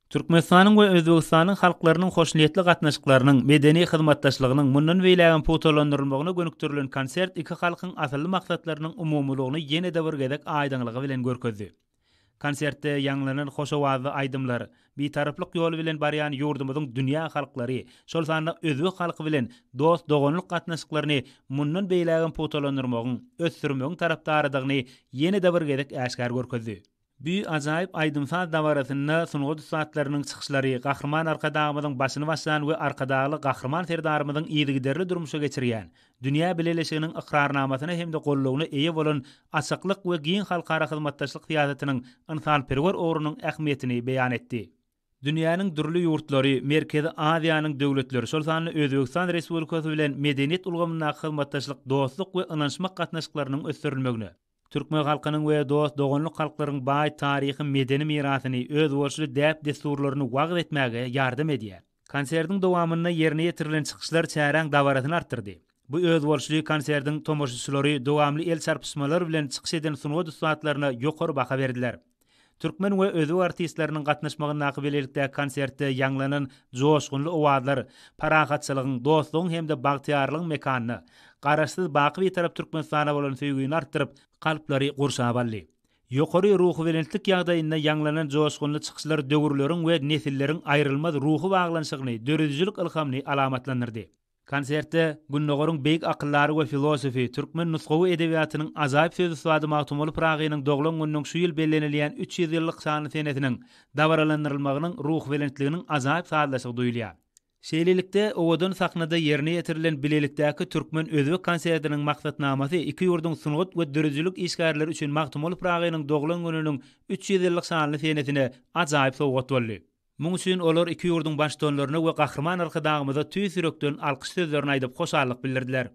Türkmenistanyň we Özbegistanyň halklarynyň hoşniýetli gatnaşyklarynyň, medeni hyzmatdaşlygynyň mundan beýlägem pugtalandyrylmagyna gönükdirilen konsert iki halkyň asylly maksatlarynyň umumylygyny ýene-de bir gezek aýdyňlygy bilen görkezdi. Konsertde ýaňlanan hoş owazly aýdymlar, Bitaraplyk ýoly bilen barýan ýurdumyzyň dünýä halklary, şol sanda özbek halky bilen dost-doganlyk gatnaşyklaryny mundan beýlägem pugtalandyrmagyň, ösdürmegiň tarapdarydygyny ýene-de bir gezek äşgär görkezdi. Bu ajaýyp aýdym-saz dabarasynda sungat ussatlarynyň çykyşlary Gahryman Arkadagymyzyň başyny başlan we Arkadagly Gahryman Serdarymyzyň yzygiderli durmuşa geçirýän, dünýä bileleşiginiň ykrarnamasyna hem-de goldawyna eýe bolan açyklyk we giň halkara hyzmatdaşlyk syýasatynyň ynsanperwer ugrunyň ähmiýetini beýan etdi. Dünýäniň dürli ýurtlary, Merkezi Aziýanyň döwletleri, şol sanda Özbegistan Respublikasy bilen medeniýet ulgamyndaky hyzmatdaşlyk dostluk we ynanyşmak gatnaşyklarynyň ösdürilmegine, türkmen halkynyň we dost-doganlyk halklaryň baý taryhy-medeni mirasyny, özboluşly däp-dessurlaryny wagyz etmäge ýardam edýär. Konsertiň dowamynda ýerine ýetirilen çykyşlar çäräň dabarasyny artdyrdy. Bu özboluşly konsertiň tomaşaçylary dowamly el çarpyşmalar bilen çykyş eden sungat ussatlaryna ýokary baha berdiler. Türkmen we özbek artistleriniň gatnaşmagyndaky bilelikdäki konsertde ýaňlanan joşgunly owazlar parahatçylygyň, dostlugyň hem-de bagtyýarlygyň mekanyna, Garaşsyz, baky Bitarap Türkmenistana bolan söýgini artdyryp, kalplary gurşap aldy. Ýokary ruhubelentlik ýagdaýynda ýaňlanan joşgunly çykyşlar döwürleriň we nesilleriň aýrylmaz ruhy baglanyşygyny, döredijilik ylhamyny alamatlandyrdy. Konsertde Gündogaryň beýik akyldary we filosofy, türkmen nusgawy edebiýatynyň ajaýyp söz ussady Magtymguly Pyragynyň doglan gününiň şu ýyl bellenilýän 300 ýyllyk şanly senesiniň dabaralandyrylmagynyň ruhubelentliginiň ajaýyp sazlaşygy duýulýar. Şeýlelikde, owadan sahnada ýerine ýetirilen bilelikdäki türkmen-özbek konsertiniň maksatnamasy iki ýurduň sungat we döredijilik işgärleri üçin Magtymguly Pyragynyň doglan gününiň 300 ýyllyk şanly senesine ajaýyp sowgat boldy. Muň üçin olar iki ýurduň Baştutanlaryna we Gahryman Arkadagymyza tüýs ýürekden alkyş sözlerini aýdyp, hoşallyk bildirdiler.